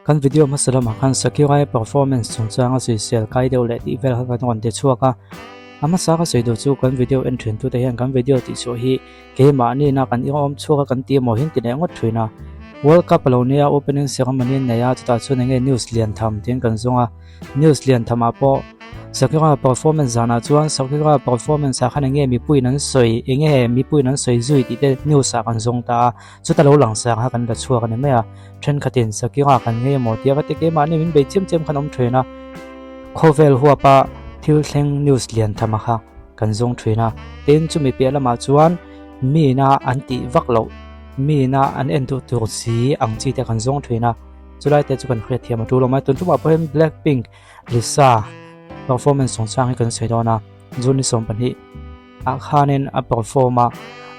Kan video hmasa lamah khan Shakira-i performance chungchanga sawisel kai deuh leh tih vel kha kan rawn ti chhuak a. A hmasa ka sawi duh chu kan video en thin tute hian kan video tih chhuah hi keimahni na kan inawm chhuak a kan ti emaw hian ti leh ngawt thin a. World Cup a lo nia opening ceremony an nei a, chutah chuan enge news lian tham tiin kan zawng a. News lian thamah pawh Shakira performance zanah chuan Shakira performance ah khan enge mipuiin an sawi enge mipuiin an sawi zui tih te news ah kan zawng ta a, chuta lo lang sang kha kan la chhuak a ni mai a, thenkhatin Shakira kan ngei emaw tia ka ti keimahni min bei chiam chiam khan awm thin a, khawvel huapa thil thleng news lian thama kha kan zawng thin a, tin chumi piah lamah chuan mina an tih vak loh mina an en duh tur si ang chi te kan zawng thin a. Chulai te chu kan hriat thiam a tul awm a, tun tumah pawh hian Blackpink Lisa performance chungchang hi kan sawi dawn a, June ni 12 ah khanin a perform a,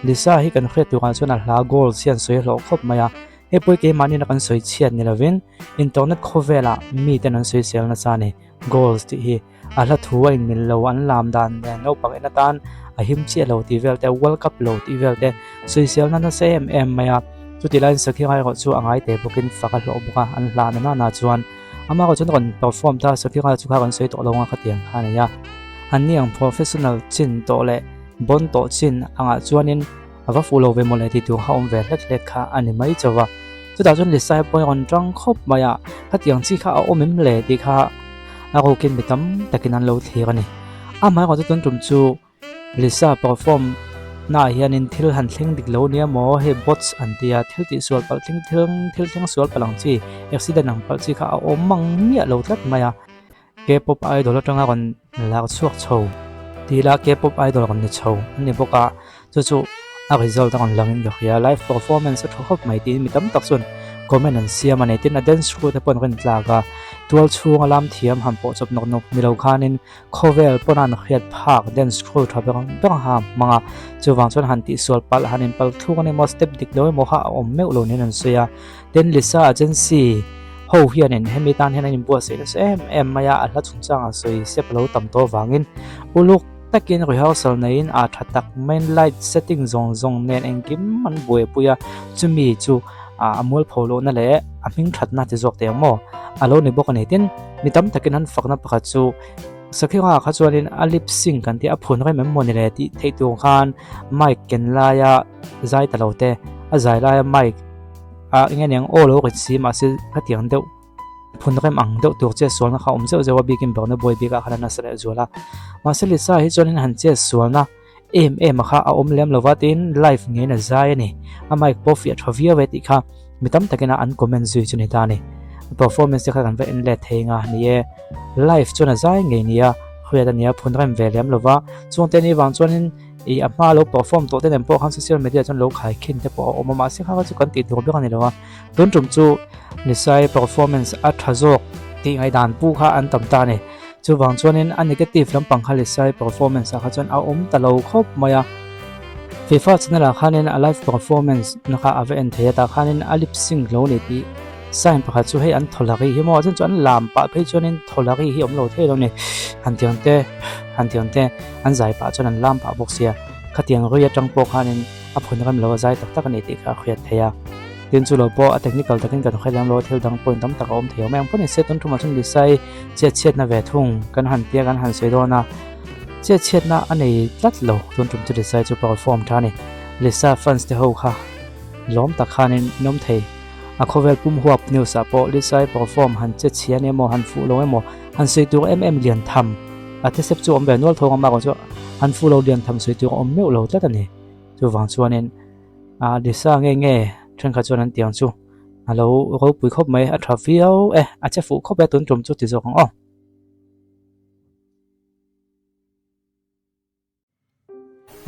Lisa hi kan hriat turah chuan a hla goals hi an sawi hlawh khawp mai a, hei pawh hi keimahni kan sawi chhiat ni lovin internet khawvelah miten an sawi sel nasa a ni, goals tih hi a hla thu a inmil lo an lam dan nen naupang en atan a him chiah lo tih vel te world cup lo tih vel te sawiselna nasa em em mai a chuti laiin Shakira erawh chu a ngai teh bawkin fak a hlawh bawk a an hlan a nana chuan amah erawh chuan rawn perform ta Shakira chu kha kan sawi tawh lo ang a khatiang kha a nei a an ni ang professional chin tawh leh bawn tawh chin angah chuanin a va fuh lo ve mawle tih tur kha awm ve hlek hlek kha a ni mai chauh a chutah chuan Lisa pawh a rawn tang khawp mai a khatiang chi kha a awm em le tih kha a rukin mi tam takin an lo thlir a ni amaherawh chu tun tum chu Lisa perform na ah hianin thil han thleng dik lo nia maw hei bots an tia thil tih sual palh thleng thil thil thleng sual palh ang chi accident ang palh chi kha a awm ang miah lo tlat mai a. K-pop idol atanga rawn lak chhuak chho tih lah K-pop idol rawn ni chho an ni bawk a, chu chu a result a rawn langin ka hria. Live performance a tha khawp mai tiin mi tam tak chuan comment an siam a ni. Tin, a dance crew te pawh an rawn tlak a, tual chhunga lam thiam han pawh chawp nawk nawk ni lo khanin khawvel pawn an hriat phak dance crew tha ber ber ha hmang a, chuvang chuan han tihsual palh han inpal thluk a ni maw step dik lo emaw kha a awm meuh lo niin an sawi a. Tin, Lisa agency ho hianin hemi tan hian an inbuatsaih nasa em em mai a, a hla chungchangah sawi sep a lo tam tawh avangin uluk takin rehearsal neiin a tha tak maiin light setting zawng zawng nen engkim an buaipui a, chumi chu a mualpho lohna leh a hming thatna ti zawk teh ang maw a lo ni bawk a ni. Tin, mi tam takin an fakna pakhat chu Sakhira kha chuanin a lip sync kan tih a phun rem em maw ni le tih theih tur khan mic ken laia zai ta lo te, a zai laia mic a eng eng aw lo rit si mahse khatiang deuh phun rem ang deuh tur che sualna kha awm zeuh zeuh a bikin Burna Boy bikah khan a nasa leh zual a mahse Lisa hi chuanin han che sualna em em a kha a awm lem lova tin live ngeiin a zai a ni a mic pawh fiah tha viau e tih kha mi tam takin a an comment zui chu ni ta a ni performance te kha kan va en let thei nga ni e live chuan a zai ngei nia hriat a nia phun rem ve lem lova chungte ni vang chuanin Ih a hma lo perform tawh te nen pawh khan social media chuan lo khai khin te pawh a awm a mahse kha kha chu kan tih tur ber a ni lo a tun tum chu Nisai performance a tha zawk tih ngaihdan pu kha an tam ta a ni chuvang chuanin a negative lampang kha Nisai performance ah kha chuan a awm ta lo khawp mai a FIFA channel ah khanin a live performance na kha a va en thei a tah khanin a lip sync lo ni tih sign pakhat chu hei an thaw lak hi maw a chuan chu an lam pah phei chuanin thaw lak hi awm lo thei lo ni han ti ang te han ti ang te. An zai pah chuan an lam pah bawk sia, khatiang rui atang pawh khanin a phun rem lo a zai tak tak a ni tih kha a hriat theih a. Tin chu lo pawh a technical takin kan hre lem lo a, thil dang point tam tak a awm thei awm e. Engpawh ni se tun thumah chuan Lisai chet chhiatna ve thung kan han tia kan han sawi dawn a, chet chhiatna a nei tlat lo tun tum chu Lisai chu perform tha a ni. Lisa fans te ho kha lawm tak khanin in awm thei. A khawvel pum huap news ah pawh Lisai perform han che chhian emaw han fuh lo emaw han sawi tur em em lian tham. A thesep chu awm ve nual thawng a mah chu an fu lo lian tham sawi tur a awm meuh lo tlat a ni. Chuvang chuanin a Lisa nge nge thenkhat chuan an tiang chu a lo ropui khawp mai a tha viau e a che fuh khawp e tun tum chu ti zawk ang aw.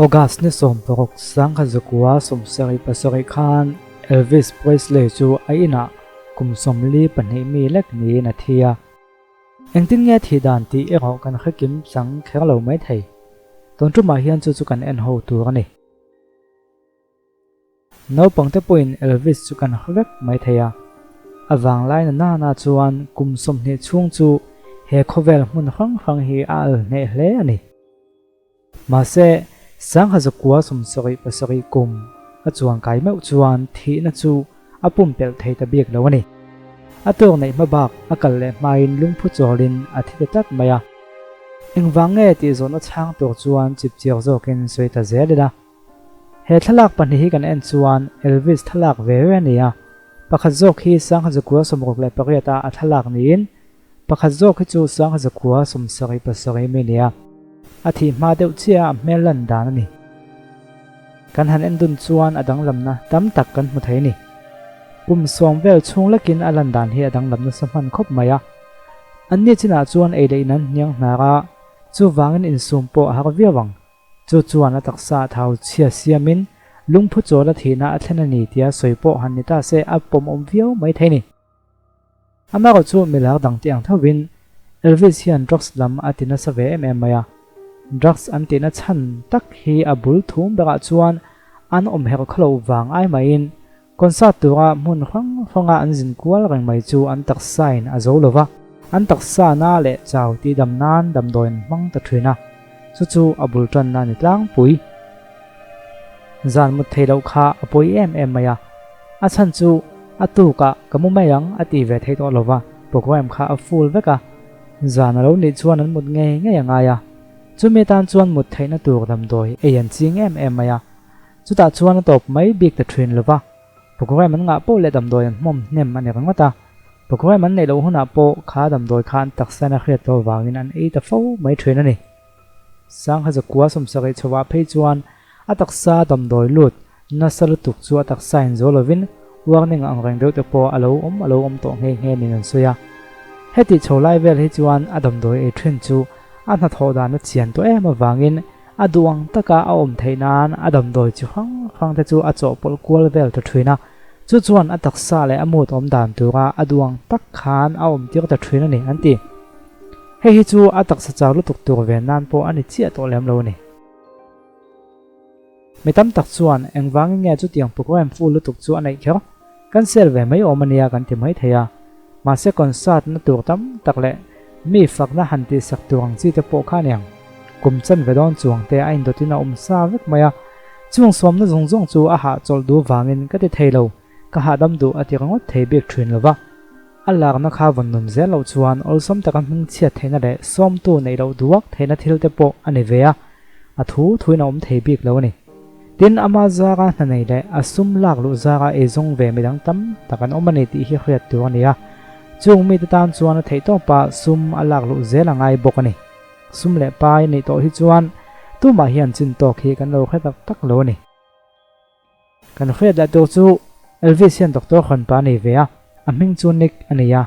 August ni 16 sangkhat zakua 77 khan Elvis Presley chu a inah kum 42 mi lek niin a thi a. Engtin nge thih dan tih erawh kan hre kim chang kher lo mai thei. Tun tumah hian chu chu kan en ho tur a ni. Naupangte pawhin Elvis chu kan hre vek mai thei a. A vanglai na nana chuan kum 20 chhung chu he khawvel hmun hrang hrang hi a al hneh hle a ni. Mahse, sangha zakua 77 kum a chuangkai meuh chuan thihna chu a pumpelh thei ta bik lo a ni. A tawk neih hma bak a kal leh hmain lungphu chawlin a thi ta tlat mai a. Engvang nge tih zawhna chhang tur chuan chipchiak zawkin sawi ta zel ila. He thlalak pahnih hi kan en chuan Elvis thlalak ve ve a ni a, pakhat zawk hi 1968 a a thlalak niin pakhat zawk hi chu 1977 mi a ni a, a thih hma deuh chiah a hmel lan dan a ni. Kan han en dun chuan a danglamna tam tak kan hmu thei a ni. Kum sawm vel chhung lekin a lan dan hi a danglam nasa hman khawp mai a. Anni chinah chuan ei leh in an hniang hnar a, chuvangin insum pawh a har viau ang. Chu chuan a taksa a thau chhia siamin lungphu chawl a thihna a thlen a ni tia sawi pawh han ni ta se a pawmawm viau mai thei ni. Amaherawh chu milar dangte ang thovin Elvis hian drugs lam a ti nasa ve em em mai a. Drugs an tihna chhan tak hi a bul thum berah chuan an awm herh khawlo vang ai maiin Concert tura hmun hrang hranga an zin kual reng mai chu an taksain a zo lo va, an taksa na leh chau tihdam nan damdawi an hmang ta thin a, chu chu a bul tanna a ni tlangpui. Zan mut thei loh kha a pawi em em mai a, a chhan chu a tukah ka mu mai ang a ti ve thei tawh lo va, program kha a full vek a, zan a lo nih chuan an mut ngei ngei a ngai a, chumi atan chuan mut theihna tur damdawi ei an ching em em mai a. Chutah chuan a tawp mai bik ta thin lo va, programme an ngah poh leh damdawi an hmawm hnem a ni ringawt a. Programme an neih loh hunah pawh kha damdawi kha an taksain a hriat loh avangin an ei ta fo mai thin a ni. Sangha zakua sawmsarih chhovah phei chuan a taksa damdawi lut nasa lutuk chu a taksain zo lovin warning ang reng deuh te pawh a lo awm a lo awm tawh nghe nghe niin an sawi a. Heti chho lai vel hi chuan a damdawi ei thin chu a hnathawh dan a chian tawh em avangin A duh ang taka a awm theih nan a damdawi chi hrang hrang te chu a chawhpawlh kual vel ta thin a, chu chuan a taksa leh a mood awm dan tura a duh ang tak khan a awm tir ta thin a ni, an ti. Hei hi chu a taksa chau lutuk tur ve nan pawh a ni chiah tawh lem lo a ni. Mi tam tak chuan engvangin nge chutiang program full lutuk chu a neih kher? Kan sel ve mai awm a nia kan ti mai thei a, mahse concert na tur tam tak leh mi fakna han tihsak tur ang chi te pawh kha aniang. Kum chan ve dawn chuang te a indawtin a awm sa vek mai a, chung sawmna zawng zawng chu a hahchawlh duh vangin ka ti thei lo, ka hahdam duh a ti ringawt thei bik thin lo va. A lakna kha vawn nun zel loh chuan awlsam taka hmingchhiat theihna leh sawmtu neih loh duak theihna thil te pawh a ni ve a, a thu thuin a awm thei bik lo a ni. Tin, ama zara hna nei leh a sum lak luh zara eizawng ve midang tam tak an awm a ni tih hi hriat tur a ni a, chung mite tan chuan a theih tawpa sum a lak luh zel a ngai bawk a ni. Sum leh pai neih tawh hi chuan tumah hian chin tawk hi kan lo hre tak tak lo a ni. Kan hriat leh tur chu Elvis hian doctor hranpa a nei ve a, a hming chu Nick a nei a.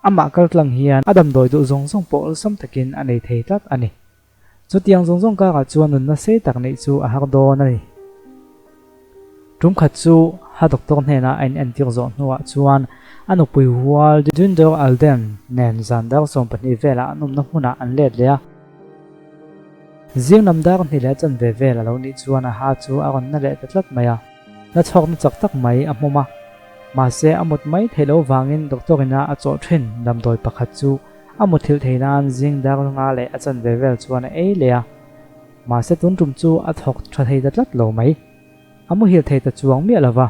Amah kaltlang hian a damdawi duh zawng zawng pawh awlsam takin a nei thei tlat a ni. Chutiang zawng zawng karah chuan nunna sei tak neih chu a har dawn a ni. Tum khat chu ha doctor hnenah a inentir zawh hnuah chuan a nupui hual Dündor Alden nen zan dar 12 velah an awmna hmunah an let leh a. Zing lam dar hnih leh chanve vel a lo nih chuan a ha chu a rawn na leh ta tlat mai a, na chhawkna chak tak mai a hmawm a. Mahse a mut mai theih loh vangin doctor ina a chawh thin damdawi pakhat chu a muthilh theih nan zing dar nga leh a chanve vel chuan a ei leh a. Mahse tun tum chu a thawk tha thei ta tlat lo mai. A muhil thei ta chuang miah lo va.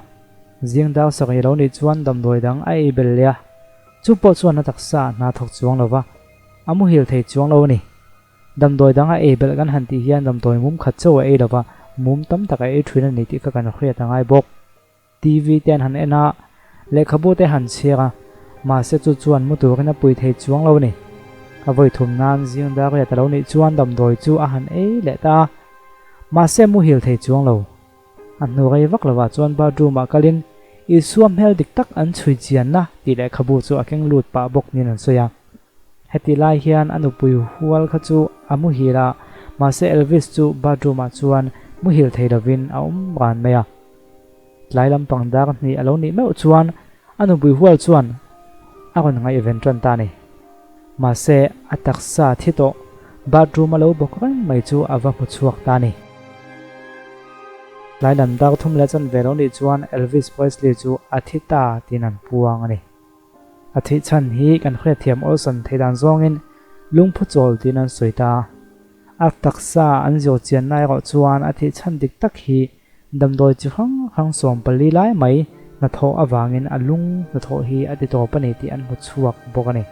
Zing dar sarih lo nih chuan damdawi dang a ei bel leh a. Chu pawh chuan a taksa a hna thawk chuang lo va, a muhil thei chuang lo a ni. Damdawi dang a ei belh kan han tih hian damdawi mum khat chauh a ei lo va, mum tam tak a ei thin a ni tih kha kan hriat a ngai bawk. TV te an han en a, lehkhabu te han chhiar a, mahse chu chuan mu turin a pui thei chuang lo a ni. A vawi thum nan zing dar riat a lo nih chuan damdawi chu a han ei leh ta a, mahse muhil thei chuang lo. A hnu rei vak lovah chuan bathroom ah kalin Isua hmel dik tak an chhui chianna tih lehkhabu chu a keng lut pah bawk niin an sawi a. Heti lai hian a nupui hual kha chu a muhil a, mahse Elvis chu bathroom ah chuan muhil thei lovin a awm ran mai a. Tlai lampang dar hnih a lo nih meuh chuan a nupui hual chuan a rawn ngaihven tan ta a ni. Mahse a taksa thi tawh bathroom a lo bawk reng mai chu a va hmu chhuak ta a ni. Tlai lam dar thum leh chanve lo nih chuan Elvis Presley chu a thi ta tiin an puang a ni. A theih chhan hi kan hriatthiam awlsam theih dan zawngin lungphu chawl tiin an sawi ta a. A taksa an zawh chianna erawh chuan a theih chhan dik tak hi damdawi chi hrang hrang 14 lai mai. Hnathawh avangin a lung hnathawh hi a ti tawp a ni tih an hmu chhuak bawk a ni.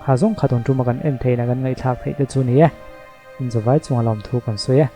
Kha zawng kha tun tuma kan en theihna kan ngaihthlak theih te chu ni e. Inzawvai chunga lawmthu kan sawi e.